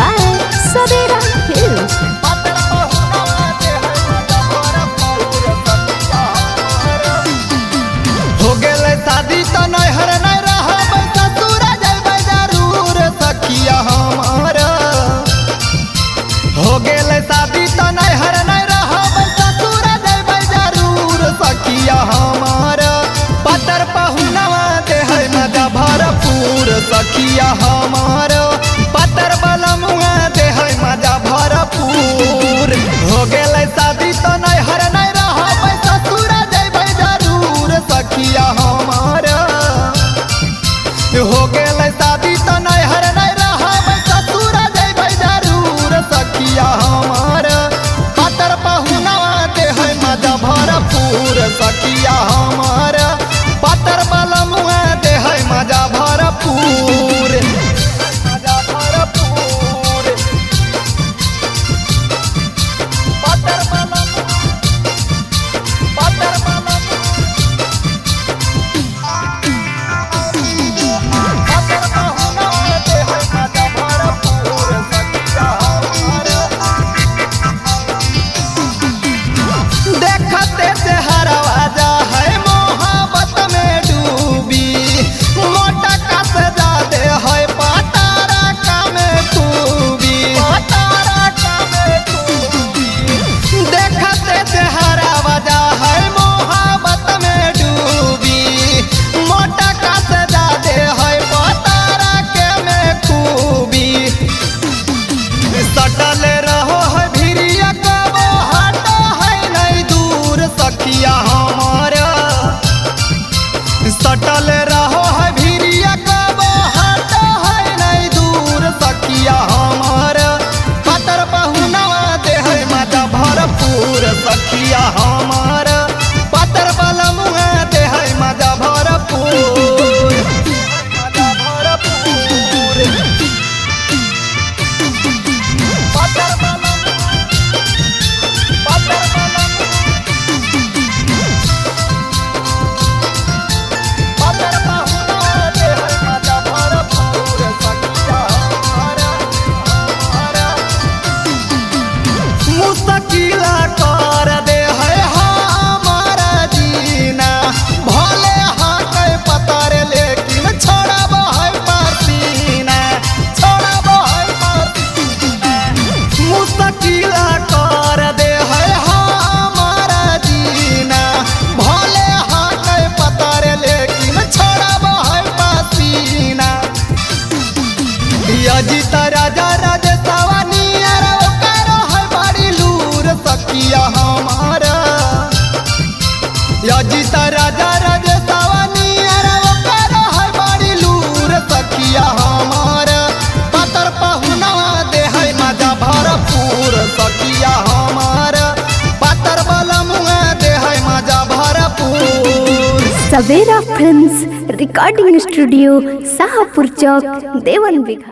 by Savera Films. पातर पहुनवा दे है मजा भरपूर सखिया हमार। हो गेलै शादी त नैहर नै रहबै, ससुर जइबै जरूर सखिया हमार। हो गेलै शादी त नैहर नै रहबै, ससुर जइबै जरूर सखिया हमार। पातर पहुनवा दे है मजा भरपूर सखिया हमार। पातर बलमुआ दे है मजा भरपूर। हो गेलै शादी त नैहर नै रहबै, ससुर जइबै जरूर सखिया हमार। हो गेलै शादी त नैहर नै रहबै, ससुर जइबै जरूर सखिया हमार। पातर पहुनवा दे है मजा भरपूर सखिया हमार। पातर बलमुआ दे है मजा भरपूर, मजा भरपूर। पातर बलमुआ, पातर बलमुआ, पातर पहुनवा दे है मजा भरपूर सखिया हमार। देखते से हरवा जा है मोहब्बत में डूबी, मोटा कस जा दे है पातारा का में खूबी, पातारा का में खूबी। देखते से हरवा जा है मोहब्बत में डूबी, मोटा कस जा दे है पातारा के में खूबी। सटल रहो है भिरिया कबो हटो है नहीं दूर सखिया हमार। सटल रहो है भिरिया कबो हटो है नहीं दूर सखिया हमार। पातर पहुनवा दे है मजा भरपूर सखिया हमार। पातर बलमुआ दे है मजा भरपूर, मजा भरपूर। पातर बलमुआ, पातर बलमुआ, पातर पहुनवा दे है मजा भरपूर सखिया हमार, हमार। मुश्किल कर दे है हमार जीना, भले हाथ पतर लेकिन छोड़ब है पसीना, छोड़ब है पसीना। मुश्किल कर दे है हमार जीना, भले हाथ पतर लेकिन छोड़ब है पसीना। अजित राजा राज सवानिया ओकर है बड़ी लूर सखिया हमार। अजित राजा राज सवानिया ओकर है बड़ी लूर सखिया हमार। पातर पहुनवा दे है मजा भरपूर सखिया हमार। पातर बलमुआ दे है मजा भरपूर। Savera Films Recording Studio, Sahapur Chowk, Devan Bigha.